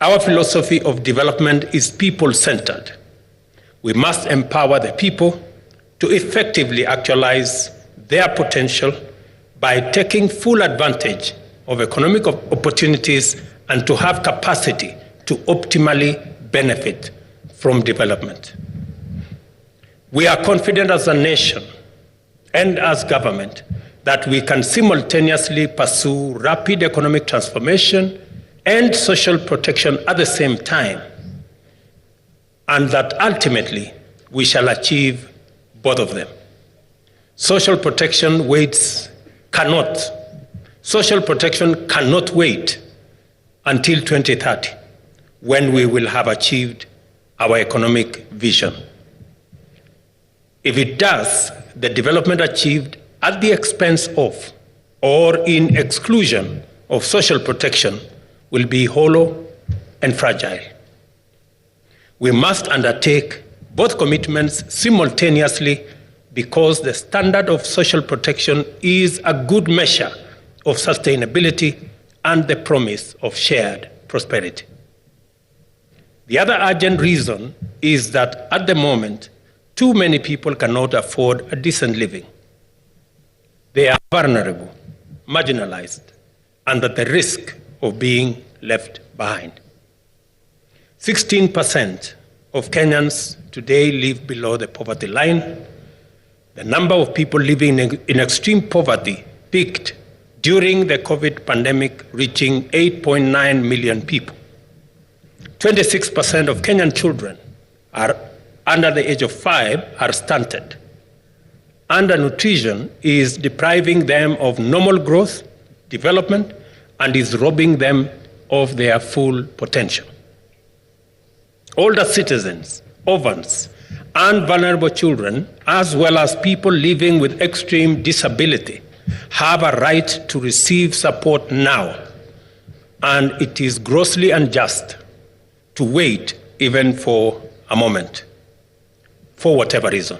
Our philosophy of development is people-centered. We must empower the people to effectively actualize their potential by taking full advantage of economic opportunities and to have capacity to optimally benefit from development. We are confident as a nation and as government that we can simultaneously pursue rapid economic transformation and social protection at the same time, and that ultimately we shall achieve both of them. Social protection cannot wait until 2030, when we will have achieved our economic vision. If it does, the development achieved at the expense of or in exclusion of social protection will be hollow and fragile. We must undertake both commitments simultaneously because the standard of social protection is a good measure of sustainability and the promise of shared prosperity. The other urgent reason is that at the moment, too many people cannot afford a decent living. They are vulnerable, marginalized, and at the risk of being left behind. 16% of Kenyans today live below the poverty line. The number of people living in extreme poverty peaked during the COVID pandemic, reaching 8.9 million people. 26% of Kenyan children are under the age of 5 are stunted. Undernutrition is depriving them of normal growth, development, and is robbing them of their full potential. Older citizens, orphans, and vulnerable children, as well as people living with extreme disability, have a right to receive support now, and it is grossly unjust to wait even for a moment, for whatever reason.